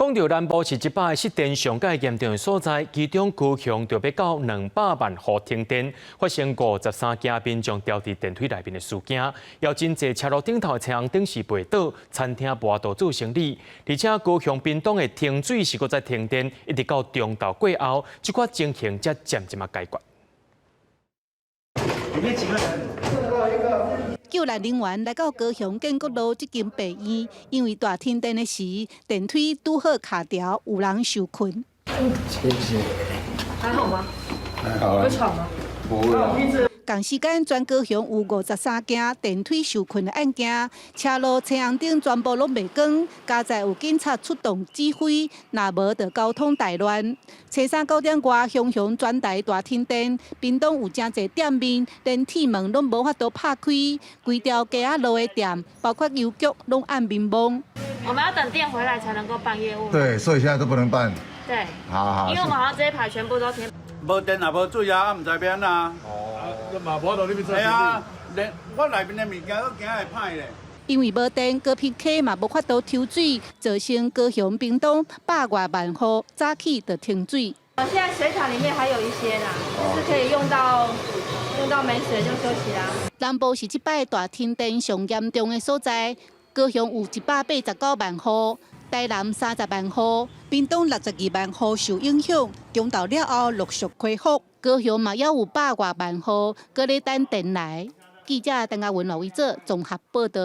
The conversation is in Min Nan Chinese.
講到南部是這擺失電上蓋嚴重的所在，其中高雄就欲到200萬戶停電，發生53件民眾牢佇電梯內面的事件，有真濟車路頂頭的青紅燈是袂倒，餐廳無法度做生意，而且高雄屏東的停水是閣再停電，一直到中晝過後，這款情形才漸漸仔解決。裡面幾個人？救難人員來到高雄建國路這間病院，因為大停電的時，電梯拄好卡牢，有人受困。謝謝。還好嗎？還好。會喘嗎？不會啊。仝時間，全高雄有53件電梯受困的案件，車路青紅燈全部攏袂關，佳哉有警察出動指揮，若無就交通大亂。初三9點外，雄雄全台大停電，屏東有誠濟店面連鐵門攏無法度拍開，規條街仔路的店，包括郵局攏按眠夢。我們要等電回來才能夠辦業務。對，所以現在都不能辦。對。好好。因為我們好像這一排全部都停。無電也無水啊，毋知欲按怎。哦，嘛無法度入去做生意。啊，連我內面的物件都驚會歹咧。因為無電，高屏溪嘛無法度抽水，造成高雄屏東百外萬戶早起就停水。現在水塔裡面還有一些啦，就是可以用到沒水就休息啦。南部是這擺大停電上嚴重的所在，高雄有189萬戶。台南30萬戶，屏東62萬戶受影響，中晝了後陸續恢復。高雄嘛猶有百外萬戶，閣咧等電來。記者鄧亞文、羅維哲綜合報導。